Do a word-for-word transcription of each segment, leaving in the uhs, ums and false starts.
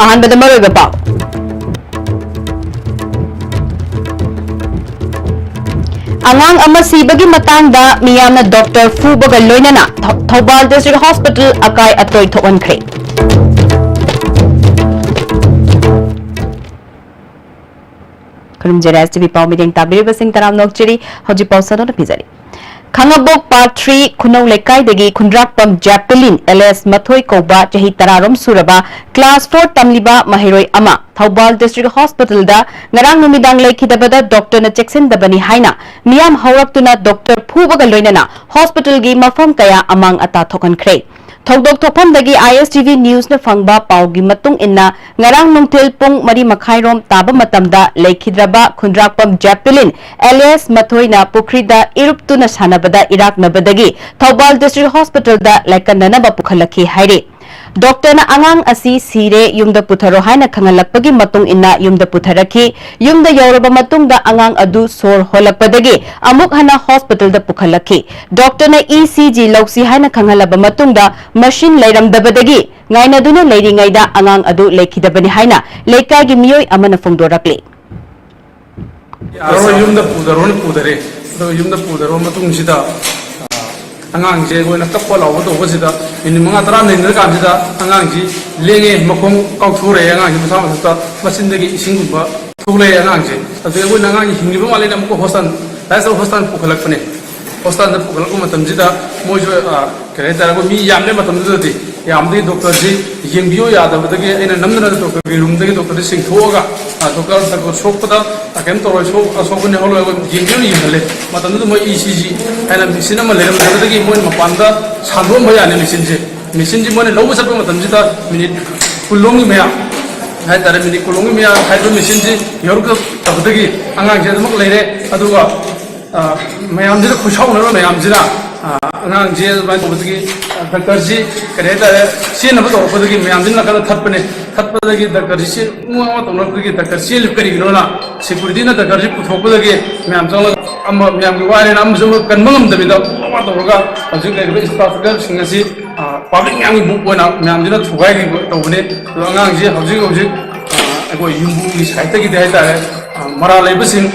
ꯑꯍꯥꯟꯕꯗ ꯃꯔꯨꯑꯣꯏꯕ ꯄꯥꯎ꯫ ꯑꯉꯥꯡ ꯑꯃ ꯁꯤꯕꯒꯤ ꯃꯇꯥꯡꯗ ꯃꯤꯌꯥꯝꯅ ꯗꯣꯛꯇꯔ ꯐꯨꯕꯒ ꯂꯣꯏꯅꯅ ꯊꯧ-, ꯊꯧꯕꯥꯜ ꯗꯤꯁꯇ꯭ꯔꯤꯛ ꯍꯣꯁꯄꯤꯇꯥꯜ ꯑꯀꯥꯏ ꯑꯇꯣꯏ ꯊꯣꯛꯍꯟꯈ꯭ꯔꯦ꯫ ꯈꯨꯔꯨꯝꯖꯔꯤ, ꯑꯦꯁ ꯇꯤ ꯚꯤ ꯄꯥꯎ ꯃꯤꯠꯌꯦꯡ ꯇꯥꯕꯤꯔꯤꯕꯁꯤꯡ ꯇꯔꯥꯝꯅ ꯑꯣꯛꯆꯔꯤ꯫ ꯍꯧꯖꯤꯛ ꯄꯥꯎ ꯁꯟꯗꯣꯛꯅ ꯄꯤꯖꯔꯤ꯫ ꯈꯥꯡꯉꯕꯣꯛ ꯄꯥꯔꯠ ꯊ꯭ꯔꯤ ꯈꯨꯅꯧ ꯂꯩꯀꯥꯏꯗꯒꯤ ꯈꯨꯟꯗ꯭ꯔꯥꯛꯄꯝ ꯖꯦꯄꯤꯂꯤꯟ ꯑꯦꯂꯤꯌꯥꯁ ꯃꯊꯣꯏ ꯀꯧꯕ ꯆꯍꯤ ꯇꯔꯥꯔꯣꯝ ꯁꯨꯔꯕ ꯀ꯭ꯂꯥꯁ ꯐꯣꯔ ꯇꯝꯂꯤꯕ ꯃꯍꯩꯔꯣꯏ ꯑꯃ ꯊꯧꯕꯥꯜ ꯗꯤꯁꯇ꯭ꯔꯤꯛ ꯍꯣꯁꯄꯤꯇꯥꯜꯗ ꯉꯔꯥꯡ ꯅꯨꯃꯤꯗꯥꯡ ꯂꯩꯈꯤꯗꯕꯗ ꯗꯣꯛꯇꯔꯅ ꯆꯦꯛꯁꯤꯟꯗꯕꯅꯤ ꯍꯥꯏꯅ ꯃꯤꯌꯥꯝ ꯍꯧꯔꯛꯇꯨꯅ ꯗꯣꯛꯇꯔ ꯐꯨꯕꯒ ꯂꯣꯏꯅꯅ ꯍꯣꯁꯄꯤꯇꯥꯜꯒꯤ ꯃꯐꯝ ꯀꯌꯥ ꯑꯃꯥꯡ ꯑꯇꯥ ꯊꯣꯛꯍꯟꯈ꯭ꯔꯦ꯫ ꯊꯧꯗꯣꯛ ꯊꯣꯛꯐꯝꯗꯒꯤ ꯑꯥꯏ ꯑꯦꯁ ꯇꯤ ꯚꯤ ꯅ꯭ꯌꯨꯁꯅ ꯐꯪꯕ ꯄꯥꯎꯒꯤ ꯃꯇꯨꯡ ꯏꯟꯅ, ꯉꯔꯥꯡ ꯅꯨꯡꯊꯤꯜ ꯄꯨꯡ ꯃꯔꯤ ꯃꯈꯥꯏꯔꯣꯝ ꯇꯥꯕ ꯃꯇꯝꯗ ꯂꯩꯈꯤꯗ꯭ꯔꯕ ꯈꯨꯟꯗ꯭ꯔꯥꯛꯄꯝ ꯖꯦꯄꯤꯂꯤꯟ ꯑꯦꯂꯤꯌꯥꯁ ꯃꯊꯣꯏꯅ ꯄꯨꯈ꯭ꯔꯤꯗ ꯏꯔꯨꯞꯇꯨꯅ ꯁꯥꯟꯅꯕꯗ ꯏꯔꯥꯛꯅꯕꯗꯒꯤ ꯊꯧꯕꯥꯜ ꯗꯤꯁꯇ꯭ꯔꯤꯛ ꯍꯣꯁꯄꯤꯇꯥꯜꯗ ꯂꯥꯏꯀꯠꯅꯅꯕ ꯄꯨꯈꯠꯂꯛꯈꯤ ꯍꯥꯏꯔꯤ꯫ ꯗꯣꯛꯇꯔꯅ ꯑꯉꯥꯡ ꯑꯁꯤ ꯁꯤꯔꯦ, ꯌꯨꯝꯗ ꯄꯨꯊꯔꯣ ꯍꯥꯏꯅ ꯈꯪꯍꯜꯂꯛꯄꯒꯤ ꯃꯇꯨꯡ ꯏꯟꯅ ꯌꯨꯝꯗ ꯄꯨꯊꯔꯛꯈꯤ꯫ ꯌꯨꯝꯗ ꯌꯧꯔꯕ ꯃꯇꯨꯡꯗ ꯑꯉꯥꯡ ꯑꯗꯨ ꯁꯣꯔ ꯍꯣꯜꯂꯛꯄꯗꯒꯤ ꯑꯃꯨꯛ ꯍꯟꯅ ꯍꯣꯁꯄꯤꯇꯥꯜꯗ ꯄꯨꯈꯠꯂꯛꯈꯤ꯫ ꯗꯣꯛꯇꯔꯅ ꯏ ꯁꯤ ꯖꯤ ꯂꯧꯁꯤ ꯍꯥꯏꯅ ꯈꯪꯍꯜꯂꯕ ꯃꯇꯨꯡꯗ ꯃꯁꯤꯟ ꯂꯩꯔꯝꯗꯕꯗꯒꯤ ꯉꯥꯏꯅꯗꯨꯅ ꯂꯩꯔꯤꯉꯩꯗ ꯑꯉꯥꯡ ꯑꯗꯨ ꯂꯩꯈꯤꯗꯕꯅꯤ ꯍꯥꯏꯅ ꯂꯩꯀꯥꯏꯒꯤ ꯃꯤꯑꯣꯏ ꯑꯃꯅ ꯐꯣꯡꯗꯣꯔꯛꯂꯤ꯫ ꯌꯥꯔꯣꯏ, ꯌꯨꯝꯗ ꯄꯨꯗꯔꯣꯅ ꯄꯨꯗꯔꯦ꯫ ꯑꯗꯨꯒ ꯌꯨꯝꯗ ꯄꯨꯗꯔꯕ ꯃꯇꯨꯡꯁꯤꯗ, ꯑꯉꯥꯡꯁꯦ ꯑꯩꯈꯣꯏꯅ ꯀꯞꯄ ꯂꯥꯎꯕ ꯇꯧꯕꯁꯤꯗ ꯃꯤꯅꯤꯠ ꯃꯉꯥ ꯇꯔꯥ ꯂꯩꯅꯔꯀꯥꯟꯁꯤꯗ ꯑꯉꯥꯡꯁꯤ ꯂꯦꯡꯉꯦ, ꯃꯈꯣꯡ ꯀꯥꯎꯊꯣꯔꯛꯑꯦ, ꯑꯉꯥꯡꯁꯤ ꯃꯁꯥ ꯃꯊꯟꯇ ꯃꯆꯤꯟꯗꯒꯤ ꯏꯁꯤꯡꯒꯨꯝꯕ ꯊꯣꯛꯂꯛꯑꯦ ꯑꯉꯥꯡꯁꯦ꯫ ꯑꯗꯨꯗꯒꯤ ꯑꯩꯈꯣꯏꯅ ꯑꯉꯥꯡꯁꯤ ꯍꯤꯡꯉꯤꯕ ꯃꯥꯜꯂꯦꯅ ꯑꯃꯨꯛꯀ ꯍꯣꯁꯄꯤꯇꯥꯜ, ꯂꯥꯏꯁ ꯍꯣꯁꯄꯤꯇꯥꯜ ꯄꯨꯈꯠꯂꯛꯄꯅꯦ꯫ ꯍꯣꯁꯄꯤꯇꯥꯜꯗ ꯄꯨꯈꯠꯂꯛꯄ ꯃꯇꯝꯁꯤꯗ ꯃꯣꯏꯁꯨ, ꯑ, ꯀꯔꯤ ꯍꯥꯏꯇꯥꯔꯦ, ꯑꯩꯈꯣꯏ ꯃꯤ ꯌꯥꯝꯂꯦ ꯃꯇꯝꯗꯨꯗꯗꯤ꯫ ꯌꯥꯝꯕꯗꯒꯤ ꯗꯣꯛꯇꯔꯁꯤ ꯌꯦꯡꯕꯤꯌꯨ ꯌꯥꯗꯕꯗꯒꯤ ꯑꯩꯅ ꯅꯝꯗꯅ ꯗꯣꯛꯇꯔꯒꯤ ꯔꯨꯝꯗꯒꯤ ꯗꯣꯛꯇꯔꯁꯤ ꯆꯤꯡꯊꯣꯛꯑꯒ, ꯑ, ꯗꯣꯛꯇꯔ, ꯗꯣꯛꯇꯔ ꯁꯣꯛꯄꯗ, ꯑ, ꯀꯩꯝ ꯇꯧꯔꯣꯏ, ꯁꯣꯛ-, ꯑꯁꯣꯛꯄꯅꯤ ꯍꯧꯔꯣꯏ, ꯌꯦꯡꯕꯤꯌꯨ ꯌꯦꯡꯍꯜꯂꯦ꯫ ꯃꯇꯝꯗꯨꯗ ꯃꯣꯏ ꯏ ꯁꯤ ꯖꯤ ꯍꯥꯏꯅ ꯃꯦꯆꯤꯟ ꯑꯃ ꯂꯩꯔꯝꯗꯕꯗꯒꯤ ꯃꯣꯏꯅ ꯃꯄꯥꯟꯗ ꯁꯟꯗꯣꯛꯑꯝꯕ ꯌꯥꯅꯤ ꯃꯦꯆꯤꯟꯁꯦ꯫ ꯃꯦꯆꯤꯟꯁꯤ ꯃꯣꯏꯅ ꯂꯧꯕ ꯆꯠꯄ ꯃꯇꯝꯁꯤꯗ ꯃꯤꯅꯤꯠ ꯀꯨꯟꯂꯣꯝꯒꯤ ꯃꯌꯥ ꯍꯥꯏꯇꯥꯔꯦ, ꯃꯤꯅꯤꯠ ꯀꯨꯟꯂꯣꯝꯒꯤ ꯃꯌꯥ ꯍꯥꯏꯕ ꯃꯦꯆꯤꯟꯁꯤ ꯌꯧꯔꯛꯇꯕꯗꯒꯤ ꯑꯉꯥꯡꯁꯦ ꯑꯗꯨꯃꯛ ꯂꯩꯔꯦ꯫ ꯑꯗꯨꯒ ꯑ, ꯃꯌꯥꯝꯁꯤꯅ ꯈꯨꯠꯁꯥꯎꯅꯔꯕ ꯃꯌꯥꯝꯁꯤꯅ, ꯑ, ꯑꯉꯥꯡꯁꯦ ꯑꯗꯨꯃꯥꯏꯅ ꯇꯧꯕꯗꯒꯤ, ꯑ, ꯗꯥꯛꯇꯔꯁꯤ, ꯀꯔꯤ ꯍꯥꯏꯇꯥꯔꯦ, ꯆꯦꯟꯅꯕ ꯇꯧꯔꯛꯄꯗꯒꯤ ꯃꯌꯥꯝꯁꯤꯅ ꯅꯥꯀꯟꯗ ꯊꯠꯄꯅꯦ꯫ ꯊꯠꯄꯗꯒꯤ ꯗꯥꯛꯇꯔꯁꯤ ꯆꯦ-, ꯃꯨꯛ ꯃꯨꯛ ꯇꯧꯅꯔꯛꯄꯗꯒꯤ ꯗꯥꯛꯇꯔ ꯆꯦꯜꯂꯤꯕ ꯀꯔꯤꯒꯤꯅꯣꯅ ꯁꯦꯀꯨꯔꯤꯇꯤꯅ ꯗꯥꯛꯇꯔꯁꯤ ꯄꯨꯊꯣꯛꯄꯗꯒꯤ ꯃꯌꯥꯝ ꯆꯪꯂꯒ ꯑꯃ ꯃꯌꯥꯝꯒꯤ ꯋꯥꯔꯦꯅ ꯑꯃꯁꯨ ꯑꯃ ꯀꯟꯕ ꯉꯝꯗꯕꯤꯗ ꯃꯨꯛ ꯃꯨꯛ ꯇꯧꯔꯒ ꯍꯧꯖꯤꯛ ꯂꯩꯔꯤꯕ ꯏꯟꯐ꯭ꯔꯥꯁ꯭ꯇ꯭ꯔꯛꯆꯔꯁꯤꯡ ꯑꯁꯤ ꯄꯕ꯭ꯂꯤꯛ ꯃꯌꯥꯝꯒꯤ ꯃꯨꯞ ꯑꯣꯏꯅ ꯃꯌꯥꯝꯁꯤꯅ ꯊꯨꯒꯥꯏꯔꯤꯕ ꯇꯧꯕꯅꯤ꯫ ꯑꯗꯣ ꯑꯉꯥꯡꯁꯦ ꯍꯧꯖꯤꯛ ꯍꯧꯖꯤꯛ ꯑꯩꯈꯣꯏ ꯌꯨꯝꯕꯨꯒꯤ ꯁꯥꯏꯠꯇꯒꯤꯗꯤ ꯍꯥꯏꯇꯥꯔꯦ, ꯃꯔꯥꯜ ꯂꯩꯕꯁꯤꯡ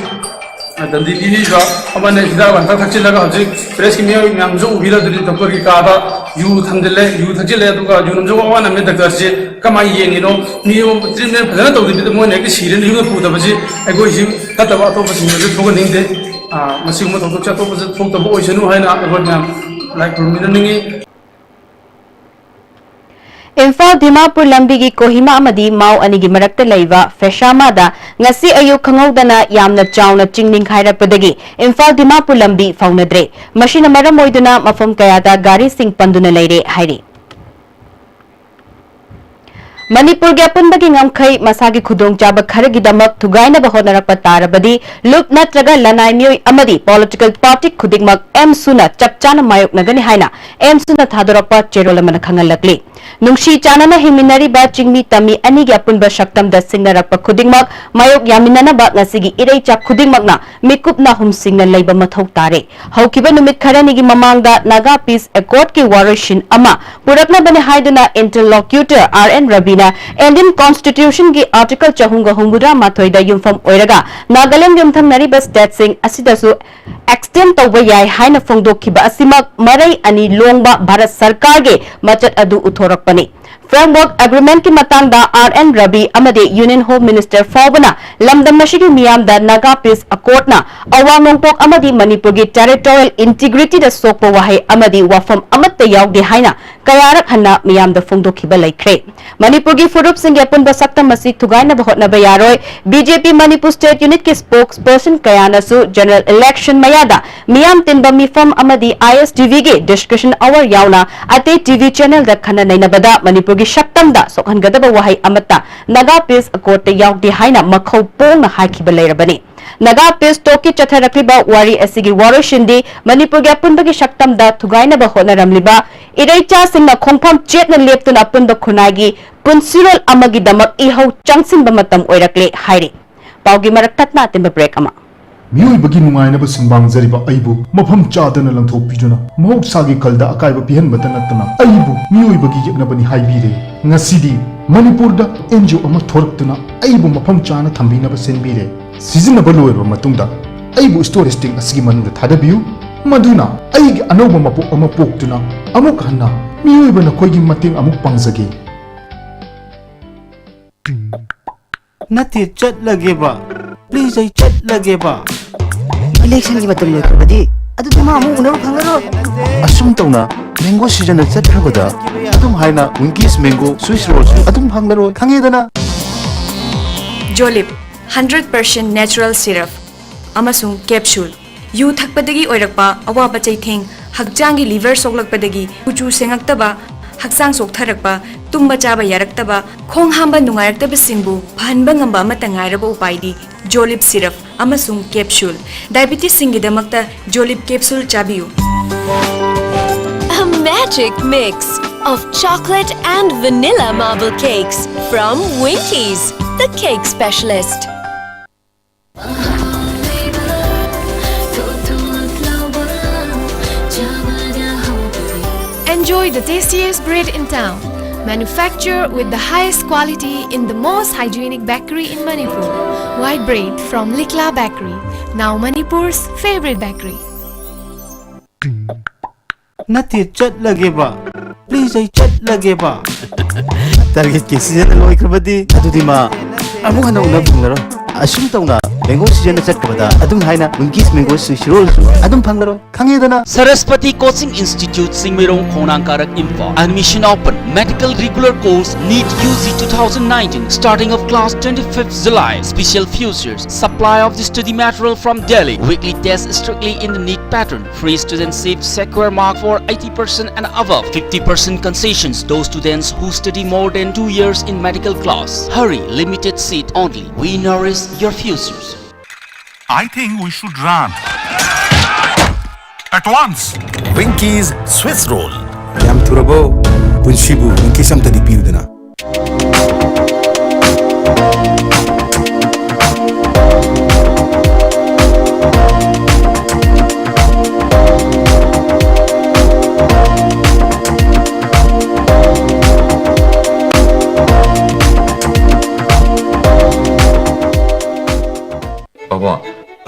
ꯗꯟꯗꯤ ꯄꯤꯕꯤꯕ ꯑꯃꯅ ꯍꯤꯗꯥꯛ ꯂꯥꯡꯊꯛ ꯊꯛꯆꯤꯜꯂꯒ ꯍꯧꯖꯤꯛ ꯄ꯭ꯔꯦꯁꯀꯤ ꯃꯤꯑꯣꯏ ꯃꯌꯥꯝꯁꯨ ꯎꯕꯤꯔꯗꯨꯅꯤ, ꯗꯣꯛꯇꯔꯒꯤ ꯀꯥꯗ ꯌꯨ ꯊꯝꯖꯤꯜꯂꯦ, ꯌꯨ ꯊꯛꯆꯤꯜꯂꯦ, ꯑꯗꯨꯒ ꯌꯨ ꯅꯝꯖꯧ ꯑꯋꯥ ꯅꯝꯃꯦ꯫ ꯗꯣꯛꯇꯔꯁꯤ ꯀꯃꯥꯏꯅ ꯌꯦꯡꯉꯤꯅꯣ? ꯃꯤ ꯑꯃ ꯇ꯭ꯔꯤꯠꯃꯦꯟ ꯐꯖꯅ ꯇꯧꯗꯕꯤꯗ ꯃꯣꯏꯅ ꯍꯦꯛꯇ ꯁꯤꯔꯦꯅ ꯌꯨꯝꯗ ꯄꯨꯗꯕꯁꯤ ꯑꯩꯈꯣꯏꯁꯤ ꯅꯠꯇꯕ ꯑꯇꯣꯞꯄꯁꯤꯡꯗꯁꯨ ꯊꯣꯛꯍꯟꯅꯤꯡꯗꯦ꯫ ꯃꯁꯤꯒꯨꯝꯕ ꯊꯧꯗꯣꯛꯁꯦ ꯑꯇꯣꯞꯄꯁꯨ ꯊꯣꯛꯇꯕ ꯑꯣꯏꯁꯅꯨ ꯍꯥꯏꯅ ꯑꯩꯈꯣꯏ ꯃꯌꯥꯝ ꯂꯥꯏ ꯈꯨꯔꯨꯝꯃꯤꯟꯅꯅꯤꯡꯉꯤ꯫ ꯏꯝꯐꯥꯜ ꯗꯤꯃꯥꯄꯨꯔ ꯂꯝꯕꯤꯒꯤ ꯀꯣꯍꯤꯃꯥ ꯑꯃꯗꯤ ꯃꯥꯎ ꯑꯅꯤꯒꯤ ꯃꯔꯛꯇ ꯂꯩꯕ ꯐꯦꯁꯥꯃꯥꯗ ꯉꯁꯤ ꯑꯌꯨꯛ ꯈꯪꯍꯧꯗꯅ ꯌꯥꯝꯅ ꯆꯥꯎꯅ ꯆꯤꯡ ꯅꯤꯡꯈꯥꯏꯔꯛꯄꯗꯒꯤ ꯏꯝꯐꯥꯜ ꯗꯤꯃꯥꯄꯨꯔ ꯂꯝꯕꯤ ꯐꯥꯎꯅꯗ꯭ꯔꯦ꯫ ꯃꯁꯤꯅ ꯃꯔꯝ ꯑꯣꯏꯗꯨꯅ ꯃꯐꯝ ꯀꯌꯥꯗ ꯒꯥꯔꯤꯁꯤꯡ ꯄꯟꯗꯨꯅ ꯂꯩꯔꯦ ꯍꯥꯏꯔꯤ꯫ ꯃꯅꯤꯄꯨꯔꯒꯤ ꯑꯄꯨꯟꯕꯒꯤ ꯉꯝꯈꯩ ꯃꯁꯥꯒꯤ ꯈꯨꯗꯣꯡꯆꯥꯕ ꯈꯔꯒꯤꯗꯃꯛ ꯊꯨꯒꯥꯏꯅꯕ ꯍꯣꯠꯅꯔꯛꯄ ꯇꯥꯔꯕꯗꯤ ꯂꯨꯞ ꯅꯠꯇ꯭ꯔꯒ ꯂꯅꯥꯏ ꯃꯤꯑꯣꯏ ꯑꯃꯗꯤ ꯄꯣꯂꯤꯇꯤꯀꯦꯜ ꯄꯥꯔꯇꯤ ꯈꯨꯗꯤꯡꯃꯛ ꯑꯦꯝꯁꯨꯅ ꯆꯞ ꯆꯥꯅ ꯃꯥꯌꯣꯛꯅꯒꯅꯤ ꯍꯥꯏꯅ ꯑꯦꯝꯁꯨꯅ ꯊꯥꯗꯣꯔꯛꯄ ꯆꯦꯔꯣꯜ ꯑꯃꯅ ꯈꯪꯍꯜꯂꯛꯂꯤ꯫ ꯅꯨꯡꯁꯤ ꯆꯥꯟꯅꯅ ꯍꯤꯡꯃꯤꯟꯅꯔꯤꯕ ꯆꯤꯡꯃꯤ ꯇꯝꯃꯤ ꯑꯅꯤꯒꯤ ꯑꯄꯨꯟꯕ ꯁꯛꯇꯝꯗ ꯁꯤꯡꯅꯔꯛꯄ ꯈꯨꯗꯤꯡꯃꯛ ꯃꯥꯌꯣꯛ ꯌꯥꯃꯤꯟꯅꯅꯕ ꯉꯁꯤꯒꯤ ꯏꯔꯩꯆꯥ ꯈꯨꯗꯤꯡꯃꯛꯅ ꯃꯤꯀꯨꯞ ꯅꯥꯍꯨꯝ ꯁꯤꯡꯅ ꯂꯩꯕ ꯃꯊꯧ ꯇꯥꯔꯦ꯫ ꯍꯧꯈꯤꯕ ꯅꯨꯃꯤꯠ ꯈꯔꯅꯤꯒꯤ ꯃꯃꯥꯡꯗ ꯅꯥꯒꯥ ꯄꯤꯁ ꯑꯦꯀꯣꯔꯗꯀꯤ ꯋꯥꯔꯣꯏꯁꯤꯟ ꯑꯃ ꯄꯨꯔꯛꯅꯕꯅꯤ ꯍꯥꯏꯗꯨꯅ ꯏꯟꯇꯔꯂꯣꯀ꯭ꯌꯨꯇꯔ ꯑꯥꯔ ꯑꯦꯟ ꯔꯕꯤꯅ ꯏꯟꯗꯤꯌꯟ ꯀꯣꯟꯁꯇꯤꯇ꯭ꯌꯨꯁꯟꯒꯤ ꯑꯥꯔꯇꯤꯀꯜ ꯆꯍꯨꯝꯒ ꯍꯨꯝꯐꯨꯇꯔꯥ ꯃꯥꯊꯣꯏꯗ ꯌꯨꯝꯐꯝ ꯑꯣꯏꯔꯒ ꯅꯥꯒꯥꯂꯦꯟ ꯌꯨꯝꯊꯪꯅꯔꯤꯕ ꯁ꯭ꯇꯦꯠꯁꯤꯡ ꯑꯁꯤꯗꯁꯨ ꯑꯦꯛꯁꯇꯦꯟ ꯇꯧꯕ ꯌꯥꯏ ꯍꯥꯏꯅ ꯐꯣꯡꯗꯣꯛꯈꯤꯕ ꯑꯁꯤꯃꯛ ꯃꯔꯩ ꯑꯅꯤ ꯂꯣꯡꯕ ꯚꯥꯔꯠ ꯁꯔꯀꯥꯔꯒꯤ ꯃꯆꯠ ꯑꯗꯨ ꯎꯠꯊꯣꯔꯛꯄꯅꯤ꯫ ꯐ꯭ꯔꯦꯝꯋꯔꯛ ꯑꯦꯒ꯭ꯔꯤꯃꯦꯟꯠꯀꯤ ꯃꯇꯥꯡꯗ ꯑꯥꯔ ꯑꯦꯟ ꯔꯕꯤ ꯑꯃꯗꯤ ꯌꯨꯅꯤꯌꯟ ꯍꯣꯝ ꯃꯤꯅꯤꯁꯇꯔ ꯐꯥꯎꯕꯅ ꯂꯝꯗꯝ ꯑꯁꯤꯒꯤ ꯃꯤꯌꯥꯝꯗ ꯅꯥꯒꯥ ꯄꯤꯁ ꯑꯦꯀꯣꯔꯗꯅ ꯑꯋꯥꯡ ꯅꯣꯡꯄꯣꯛ ꯑꯃꯗꯤ ꯃꯅꯤꯄꯨꯔꯒꯤ ꯇꯦꯔꯤꯇꯣꯔꯤꯌꯦꯜ ꯏꯟꯇꯤꯒ꯭ꯔꯤꯇꯤꯗ ꯁꯣꯛꯄ ꯋꯥꯍꯩ ꯑꯃꯗꯤ ꯋꯥꯐꯝ ꯑꯃꯠꯇ ꯌꯥꯎꯗꯦ ꯍꯥꯏꯅ ꯀꯌꯥꯔꯛ ꯍꯟꯅ ꯃꯤꯌꯥꯝꯗ ꯐꯣꯡꯗꯣꯛꯈꯤꯕ ꯂꯩꯈ꯭ꯔꯦ꯫ ꯃꯅꯤꯄꯨꯔꯒꯤ ꯐꯨꯔꯨꯞꯁꯤꯡꯒꯤ ꯑꯄꯨꯟꯕ ꯁꯛꯇꯝ ꯑꯁꯤ ꯊꯨꯒꯥꯏꯅꯕ ꯍꯣꯠꯅꯕ ꯌꯥꯔꯣꯏ꯫ ꯕꯤ ꯖꯦ ꯄꯤ ꯃꯅꯤꯄꯨꯔ ꯁ꯭ꯇꯦꯠ ꯌꯨꯅꯤꯠꯀꯤ ꯁ꯭ꯄꯣꯛꯁ ꯄꯔꯁꯟ ꯀꯌꯥꯅꯁꯨ ꯖꯦꯅꯔꯦꯜ ꯏꯂꯦꯛꯁꯟ ꯃꯌꯥꯗ ꯃꯤꯌꯥꯝ ꯇꯤꯟꯕ ꯃꯤꯐꯝ ꯑꯃꯗꯤ ꯑꯥꯏ ꯑꯦꯁ ꯇꯤ ꯚꯤꯒꯤ ꯗꯤꯁꯀꯁꯟ ꯑꯋꯥꯔ ꯌꯥꯎꯅ ꯑꯇꯩ ꯇꯤ ꯚꯤ ꯆꯦꯅꯦꯜꯗ ꯈꯟꯅ ꯅꯩꯅꯕꯗ ꯃꯅꯤꯄꯨꯔꯒꯤ ꯁꯛꯇꯝꯗ ꯁꯣꯛꯍꯟꯒꯗꯕ ꯋꯥꯍꯩ ꯑꯃꯠꯇ ꯅꯥꯒꯥ ꯄꯤꯁ ꯑꯦꯀꯣꯔꯗꯇ ꯌꯥꯎꯗꯦ ꯍꯥꯏꯅ ꯃꯈꯧ ꯄꯣꯡꯅ ꯍꯥꯏꯈꯤꯕ ꯂꯩꯔꯕꯅꯤ꯫ ꯅꯥꯒꯥ ꯄꯤꯁ ꯇꯣꯛꯀꯤ ꯆꯠꯊꯔꯛꯂꯤꯕ ꯋꯥꯔꯤ ꯑꯁꯤꯒꯤ ꯋꯥꯔꯣꯏꯁꯤꯟꯗꯤ ꯃꯅꯤꯄꯨꯔꯒꯤ ꯑꯄꯨꯟꯕꯒꯤ ꯁꯛꯇꯝꯗ ꯊꯨꯒꯥꯏꯅꯕ ꯍꯣꯠꯅꯔꯝꯂꯤꯕ ꯏꯔꯩꯆꯥꯁꯤꯡꯅ ꯈꯣꯡꯐꯝ ꯆꯦꯠꯅ ꯂꯦꯞꯇꯨꯅ ꯑꯄꯨꯟꯕ ꯈꯨꯟꯅꯥꯏꯒꯤ ꯄꯨꯟꯁꯤꯔꯣꯜ ꯑꯃꯒꯤꯗꯃꯛ ꯏꯍꯧ ꯆꯪꯁꯤꯟꯕ ꯃꯇꯝ ꯑꯣꯏꯔꯛꯂꯦ ꯍꯥꯏꯔꯤ꯫ ꯄꯥꯎꯒꯤ ꯃꯔꯛ ꯊꯠꯅ ꯑꯇꯦꯟꯕ ꯕ꯭ꯔꯦꯛ ꯑꯃ꯫ ꯃꯤꯑꯣꯏꯕꯒꯤ ꯅꯨꯡꯉꯥꯏꯅꯕ ꯁꯨꯝꯕꯥꯡꯖꯔꯤꯕ ꯑꯩꯕꯨ ꯃꯐꯝ ꯆꯥꯗꯅ ꯂꯪꯊꯣꯛꯄꯤꯗꯨꯅ ꯃꯍꯧꯁꯥꯒꯤ ꯈꯜꯗ ꯑꯀꯥꯏꯕ ꯄꯤꯍꯟꯕꯇ ꯅꯠꯇꯅ ꯑꯩꯕꯨ ꯃꯤꯑꯣꯏꯕꯒꯤ ꯌꯦꯛꯅꯕꯅꯤ ꯍꯥꯏꯕꯤꯔꯦ꯫ ꯉꯁꯤꯗꯤ ꯃꯅꯤꯄꯨꯔꯗ ꯑꯦꯟ ꯖꯤ ꯑꯣ ꯑꯃ ꯊꯣꯔꯛꯇꯨꯅ ꯑꯩꯕꯨ ꯃꯐꯝ ꯆꯥꯅ ꯊꯝꯕꯤꯅꯕ ꯁꯤꯟꯕꯤꯔꯦ꯫ ꯁꯤꯖꯤꯟꯅꯕ ꯂꯣꯏꯔꯕ ꯃꯇꯨꯡꯗ ꯑꯩꯕꯨ ꯁ꯭ꯇꯣꯔꯦꯖ ꯇꯦꯡ ꯑꯁꯤꯒꯤ ꯃꯅꯨꯡꯗ ꯊꯥꯗꯕꯤꯌꯨ, ꯃꯗꯨꯅ ꯑꯩꯒꯤ ꯑꯅꯧꯕ ꯃꯄꯣꯛ ꯑꯃ ꯄꯣꯛꯇꯨꯅ ꯑꯃꯨꯛ ꯍꯟꯅ ꯃꯤꯑꯣꯏꯕ ꯅꯈꯣꯏꯒꯤ ꯃꯇꯦꯡ ꯑꯃꯨꯛ ꯄꯥꯡꯖꯒꯦ꯫ ꯅꯠꯇꯦ, ꯆꯠꯂꯒꯦꯕ꯫ ꯄ꯭ꯂꯤꯖ, ꯑꯩ ꯆꯠꯂꯒꯦꯕ꯫ ꯏꯂꯦꯛꯁꯟꯒꯤ ꯃꯇꯝ ꯂꯣꯏꯈ꯭ꯔꯕꯗꯤ ꯑꯗꯨꯗꯤ ꯃꯥ ꯑꯃꯨꯛ ꯎꯅꯕ ꯐꯪꯉꯔꯣꯏ꯫ ꯑꯁꯨꯝ ꯇꯧꯅ ꯃꯦꯡꯒꯣ ꯁꯤꯖꯟꯅ ꯆꯠꯈ꯭ꯔꯕꯗ ꯑꯗꯨꯝ ꯍꯥꯏꯅ ꯋꯤꯡꯀꯤꯁ ꯃꯦꯡꯒꯣ ꯁ꯭ꯋꯤꯁ ꯔꯣꯜꯁꯨ ꯑꯗꯨꯝ ꯐꯪꯂꯔꯣꯏ, ꯈꯪꯉꯦꯗꯅ? ꯖꯣꯂꯤꯞ ꯍꯟꯗ꯭ꯔꯦꯠ ꯄꯔꯁꯦꯟ ꯅꯦꯆꯔꯦꯜ ꯁꯤꯔꯞ ꯑꯃꯁꯨꯡ ꯀꯦꯞꯁꯨꯜ꯫ ꯌꯨ ꯊꯛꯄꯗꯒꯤ ꯑꯣꯏꯔꯛꯄ ꯑꯋꯥꯕ ꯆꯩꯊꯦꯡ, ꯍꯛꯆꯥꯡꯒꯤ ꯂꯤꯚꯔ ꯁꯣꯛꯂꯛꯄꯗꯒꯤ ꯀꯨꯆꯨ ꯁꯦꯡꯉꯛꯇꯕ, ꯍꯛꯆꯥꯡ ꯆꯣꯛꯊꯔꯛꯄ, ꯇꯨꯝꯕ ꯆꯥꯕ ꯌꯥꯔꯛꯇꯕ, ꯈꯣꯡ ꯍꯥꯝꯕ ꯅꯨꯡꯉꯥꯏꯔꯛꯇꯕꯁꯤꯡꯕꯨ ꯐꯍꯟꯕ ꯉꯝꯕ ꯑꯃꯠꯇ ꯉꯥꯏꯔꯕ ꯎꯄꯥꯏꯗꯤ ꯖꯣꯂꯤꯞ ꯁꯤꯔꯞ ꯑꯃꯁꯨꯡ ꯀꯦꯞꯁꯨꯜ꯫ ꯗꯥꯏꯕꯤꯇꯤꯁꯁꯤꯡꯒꯤꯗꯃꯛꯇ ꯖꯣꯂꯤꯞ ꯀꯦꯞꯁꯨꯜ ꯆꯥꯕꯤꯌꯨ꯫ A magic mix of chocolate and vanilla marble cakes from Winkies, the cake specialist. Enjoy the tastiest bread in town. Manufactured with the highest quality in the most hygienic bakery in Manipur. White bread from Likla Bakery. Now Manipur's favorite bakery. ꯅꯠꯇꯦ, ꯆꯠꯂꯒꯦꯕ꯫ Please, ꯑꯩ ꯆꯠꯂꯒꯦꯕ꯫ ꯇꯥꯔꯒꯦꯠꯀꯤ season ꯂꯣꯏꯈ꯭ꯔꯕꯗꯤ ꯑꯗꯨꯗꯤ ꯃꯥ ꯑꯃꯨꯛ ꯍꯟꯅ ꯎꯅꯕ ꯐꯪꯂꯔꯣꯏ꯫ ꯑꯁꯨꯝ ꯇꯧꯅ mango ꯁꯤꯖꯟꯅ ꯆꯠꯈ꯭ꯔꯕꯗ ꯑꯗꯨꯝ ꯍꯥꯏꯅ ꯋꯤꯡꯀꯤꯁ ꯃꯦꯡꯒꯣ ꯁ꯭ꯋꯤꯁ ꯔꯣꯜꯁꯨ ꯑꯗꯨꯝ ꯐꯪꯂꯔꯣꯏ, ꯈꯪꯉꯦꯗꯅ? Saraswati Coaching Institute, Singmeirong, Khongnangkarak, Imphal. Admission open. Medical regular course, NEET U G two thousand nineteen, starting of class twenty-fifth July. Special features, supply of the study material from Delhi. Weekly test strictly in the NEET pattern. Free students seat secure mark for eighty percent and above. Fifty percent concessions, those students who study more than two years in medical class. Hurry, limited seat only. We nourish your futures. I think we should run. At once. Winkies Swiss Roll. ꯌꯥꯝ ꯊꯨꯔꯕꯣ? ꯄꯨꯟꯁꯤꯕꯨ ꯋꯤꯡꯀꯤꯁ ꯑꯝꯇꯗꯤ ꯄꯤꯌꯨꯗꯅ꯫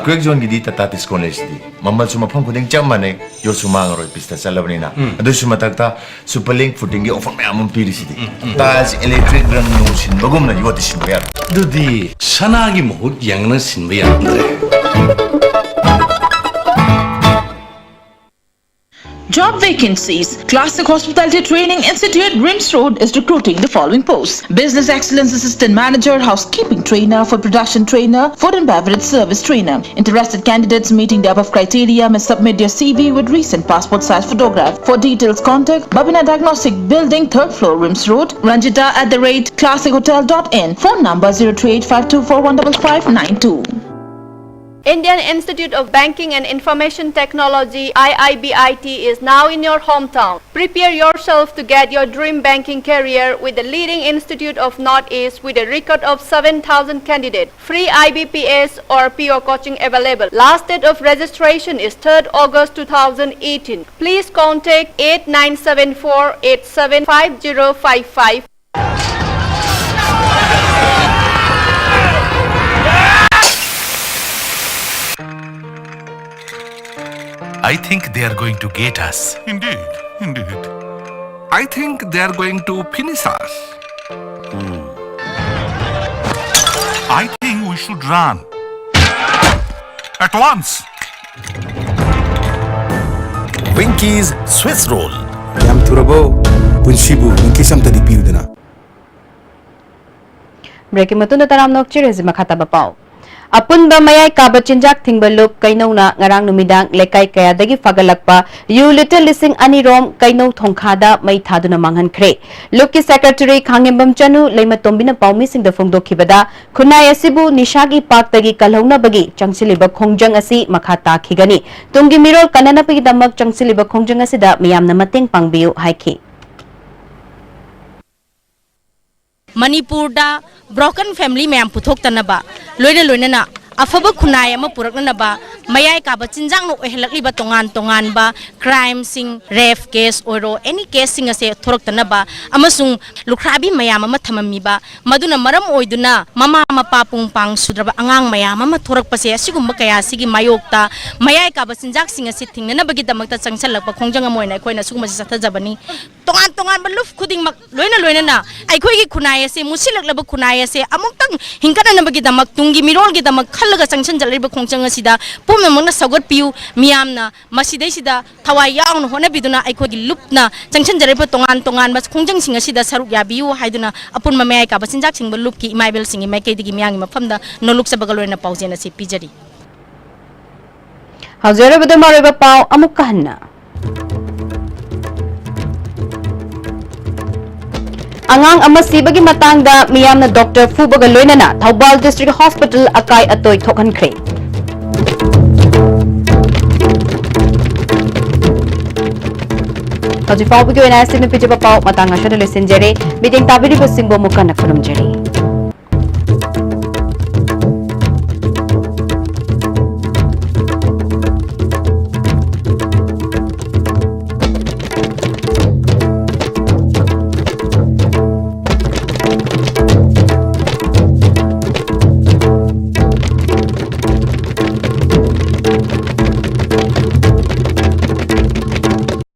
Quake ꯖꯣꯟꯒꯤꯗꯤ Tata discount ꯂꯩꯔꯤꯁꯤꯗꯤ, ꯃꯃꯜꯁꯨ ꯃꯐꯝ ꯈꯨꯗꯤꯡ ꯆꯞ ꯃꯥꯟꯅꯩ, ꯌꯣꯠꯁꯨ ꯃꯥꯡꯉꯔꯣꯏ, ꯄꯤꯁꯇ ꯆꯠꯂꯕꯅꯤꯅ꯫ ꯑꯗꯨꯁꯨ ꯃꯊꯛꯇ super link ꯐꯨꯇꯤꯡꯒꯤ offer ꯃꯌꯥꯝ ꯑꯃ ꯄꯤꯔꯤꯁꯤꯗꯤ꯫ ꯇꯥꯏꯜꯁ, ꯏꯂꯦꯛꯇ꯭ꯔꯤꯛ, ꯔꯪ ꯅꯨꯡ ꯁꯤꯟꯕꯒꯨꯝꯅ ꯌꯣꯠꯇꯤ ꯁꯤꯟꯕ ꯌꯥꯔꯣꯏ꯫ ꯑꯗꯨꯗꯤ ꯁꯅꯥꯒꯤ ꯃꯍꯨꯠ ꯌꯦꯡꯅ ꯁꯤꯟꯕ ꯌꯥꯔꯝꯗ꯭ꯔꯦ꯫ Job vacancies. Classic Hospitality Training Institute, RIMS Road, is recruiting the following posts: Business Excellence Assistant Manager, Housekeeping Trainer, Food Production Trainer, Food and Beverage Service Trainer. Interested candidates meeting the above criteria may submit their C V with recent passport size photograph. For details, contact Babina Diagnostic Building, third floor, RIMS Road, Ranjita at the rate classic hotel dot in. Phone number zero three eight five two four one five five nine two. Indian Institute of Banking and Information Technology, I I B I T, is now in your hometown. Prepare yourself to get your dream banking career with the leading institute of Northeast with a record of seven thousand candidates. Free I B P S or P O coaching available. Last date of registration is third August two thousand eighteen. Please contact eight nine seven four eight seven five zero five five. I think they are going to get us. Indeed, indeed. I think they are going to finish us. I think we should run. At once. Winky's Swiss Roll. ꯌꯥꯝ ꯊꯨꯔꯕꯣ? ꯄꯨꯟꯁꯤꯕꯨ ꯋꯤꯡꯀꯤꯁ ꯑꯝꯇꯗꯤ ꯄꯤꯌꯨꯗꯅ꯫ ꯕ꯭ꯔꯦꯛꯀꯤ ꯃꯇꯨꯡꯗ ꯇꯔꯥꯝꯅ ꯑꯣꯛꯆꯔꯁꯤ꯫ ꯃꯈꯥ ꯇꯥꯕ ꯄꯥꯎ꯫ ꯑꯄꯨꯟꯕ ꯃꯌꯥꯏ ꯀꯥꯕ ꯆꯤꯟꯖꯥꯛ ꯊꯤꯡꯕ ꯂꯨꯞ ꯀꯩꯅꯧꯅ ꯉꯔꯥꯡ ꯅꯨꯃꯤꯗꯥꯡ ꯂꯩꯀꯥꯏ ꯀꯌꯥꯗꯒꯤ ꯐꯒꯠꯂꯛꯄ ꯌꯨ ꯂꯤꯇꯔ ꯂꯤꯁꯤꯡ ꯑꯅꯤ ꯔꯣꯝ ꯀꯩꯅꯧ ꯊꯣꯡꯈꯥꯗ ꯃꯩ ꯊꯥꯗꯨꯅ ꯃꯥꯡꯍꯟꯈ꯭ꯔꯦ꯫ ꯂꯨꯞꯀꯤ ꯁꯦꯀ꯭ꯔꯦꯇꯔꯤ ꯈꯥꯡꯉꯦꯝꯕꯝ ꯆꯅꯨ ꯂꯩꯃꯇꯣꯝꯕꯤꯅ ꯄꯥꯎꯃꯤꯁꯤꯡꯗ ꯐꯣꯡꯗꯣꯛꯈꯤꯕꯗ, ꯈꯨꯟꯅꯥꯏ ꯑꯁꯤꯕꯨ ꯅꯤꯁꯥꯒꯤ ꯄꯥꯛꯇꯒꯤ ꯀꯜꯍꯧꯅꯕꯒꯤ ꯆꯪꯁꯤꯜꯂꯤꯕ ꯈꯣꯡꯖꯪ ꯑꯁꯤ ꯃꯈꯥ ꯇꯥꯈꯤꯒꯅꯤ꯫ ꯇꯨꯡꯒꯤ ꯃꯤꯔꯣꯜ ꯀꯟꯅꯅꯕꯒꯤꯗꯃꯛ ꯆꯪꯁꯤꯜꯂꯤꯕ ꯈꯣꯡꯖꯪ ꯑꯁꯤꯗ ꯃꯤꯌꯥꯝꯅ ꯃꯇꯦꯡ ꯄꯥꯡꯕꯤꯌꯨ ꯍꯥꯏꯈꯤ꯫ ꯃꯅꯤꯄꯨꯔꯗ ꯕ꯭ꯔꯣꯀꯟ ꯐꯦꯃꯤꯂꯤ ꯃꯌꯥꯝ ꯄꯨꯊꯣꯛꯇꯅꯕ, ꯂꯣꯏꯅ ꯂꯣꯏꯅꯅ ꯑꯐꯕ ꯈꯨꯟꯅꯥꯏ ꯑꯃ ꯄꯨꯔꯛꯅꯅꯕ, ꯃꯌꯥꯏ ꯀꯥꯕ ꯆꯤꯟꯖꯥꯛꯅ ꯑꯣꯏꯍꯜꯂꯛꯂꯤꯕ ꯇꯣꯉꯥꯟ ꯇꯣꯉꯥꯟꯕ crime ꯁꯤꯡ, rape case ꯑꯣꯏꯔꯣ, any case ꯁꯤꯡ ꯑꯁꯦ ꯊꯣꯔꯛꯇꯅꯕ ꯑꯃꯁꯨꯡ ꯂꯨꯈ꯭ꯔꯥꯕꯤ ꯃꯌꯥꯝ ꯑꯃ ꯊꯝꯃꯝꯃꯤꯕ, ꯃꯗꯨꯅ ꯃꯔꯝ ꯑꯣꯏꯗꯨꯅ ꯃꯃꯥ ꯃꯄꯥ ꯄꯨꯡ ꯄꯥꯡ ꯁꯨꯗ꯭ꯔꯕ ꯑꯉꯥꯡ ꯃꯌꯥꯝ ꯑꯃ ꯊꯣꯔꯛꯄꯁꯦ, ꯑꯁꯤꯒꯨꯝꯕ ꯀꯌꯥ ꯑꯁꯤꯒꯤ ꯃꯥꯌꯣꯛꯇ ꯃꯌꯥꯏ ꯀꯥꯕ ꯆꯤꯟꯖꯥꯛꯁꯤꯡ ꯑꯁꯤ ꯊꯤꯡꯅꯅꯕꯒꯤꯗꯃꯛꯇ ꯆꯪꯁꯤꯜꯂꯛꯄ ꯈꯣꯡꯖꯪ ꯑꯃ ꯑꯣꯏꯅ ꯑꯩꯈꯣꯏꯅ ꯁꯤꯒꯨꯝꯕꯁꯤ ꯆꯠꯊꯖꯕꯅꯤ꯫ ꯇꯣꯉꯥꯟ ꯇꯣꯉꯥꯟꯕ ꯂꯨꯞ ꯈꯨꯗꯤꯡꯃꯛ ꯂꯣꯏꯅ ꯂꯣꯏꯅꯅ ꯑꯩꯈꯣꯏꯒꯤ ꯈꯨꯟꯅꯥꯏ ꯑꯁꯦ, ꯃꯨꯁꯤꯜꯂꯛꯂꯕ ꯈꯨꯟꯅꯥꯏ ꯑꯁꯦ ꯑꯃꯨꯛꯇꯪ ꯍꯤꯡꯒꯠꯅꯅꯕꯒꯤꯗꯃꯛ, ꯇꯨꯡꯒꯤ ꯃꯤꯔꯣꯜꯒꯤꯗꯃꯛ ꯈꯜꯂꯒ ꯆꯪꯁꯤꯟꯖꯔꯛꯂꯤꯕ ꯈꯣꯡꯖꯪ ꯑꯁꯤꯗ ꯄꯨꯝꯅꯃꯛꯅ ꯁꯧꯒꯠꯄꯤꯌꯨ꯫ ꯃꯤꯌꯥꯝꯅ ꯃꯁꯤꯗꯩꯁꯤꯗ ꯊꯋꯥꯏ ꯌꯥꯎꯅ ꯍꯣꯠꯅꯕꯤꯗꯨꯅ ꯑꯩꯈꯣꯏꯒꯤ ꯂꯨꯞꯅ ꯆꯪꯁꯤꯟꯖꯔꯛꯂꯤꯕ ꯇꯣꯉꯥꯟ ꯇꯣꯉꯥꯟꯕ ꯈꯣꯡꯖꯪꯁꯤꯡ ꯑꯁꯤꯗ ꯁꯔꯨꯛ ꯌꯥꯕꯤꯌꯨ ꯍꯥꯏꯗꯨꯅ ꯑꯄꯨꯟꯕ ꯃꯌꯥꯏ ꯀꯥꯕ ꯆꯤꯟꯖꯥꯛ ꯊꯤꯡꯕ ꯂꯨꯞꯀꯤ ꯏꯃꯥ ꯏꯕꯦꯜꯁꯤꯡꯒꯤ ꯃꯥꯏꯀꯩꯗꯒꯤ ꯃꯤꯌꯥꯝꯒꯤ ꯃꯐꯝꯗ ꯅꯣꯂꯨꯛꯆꯕꯒ ꯂꯣꯏꯅꯅ ꯄꯥꯎꯖꯦꯜ ꯑꯁꯤ ꯄꯤꯖꯔꯤ꯫ ꯍꯧꯖꯔꯕꯗ ꯃꯔꯨꯑꯣꯏꯕ ꯄꯥꯎ ꯑꯃꯨꯛꯀ ꯍꯟꯅ꯫ ꯑꯉꯥꯡ ꯑꯃ ꯁꯤꯕꯒꯤ ꯃꯇꯥꯡꯗ ꯃꯤꯌꯥꯝꯅ ꯗꯣꯛꯇꯔ ꯐꯨꯕꯒ ꯂꯣꯏꯅꯅ ꯊꯧꯕꯥꯜ ꯗꯤꯁꯇ꯭ꯔꯤꯛ ꯍꯣꯁꯄꯤꯇꯥꯜ ꯑꯀꯥꯏ ꯑꯇꯣꯏ ꯊꯣꯛꯍꯟꯈ꯭ꯔꯦ꯫ ꯍꯧꯖꯤꯛ ꯐꯥꯎꯕꯒꯤ ꯑꯣꯏꯅ ꯑꯁꯤꯅ ꯄꯤꯖꯕ ꯄꯥꯎ ꯃꯇꯥꯡ ꯑꯁꯤꯗ ꯂꯣꯏꯁꯤꯟꯖꯔꯦ꯫ ꯃꯤꯠꯌꯦꯡ ꯇꯥꯕꯤꯔꯤꯕꯁꯤꯡꯕꯨ ꯑꯃꯨꯛ ꯍꯟꯅ ꯈꯨꯔꯨꯝꯖꯔꯤ꯫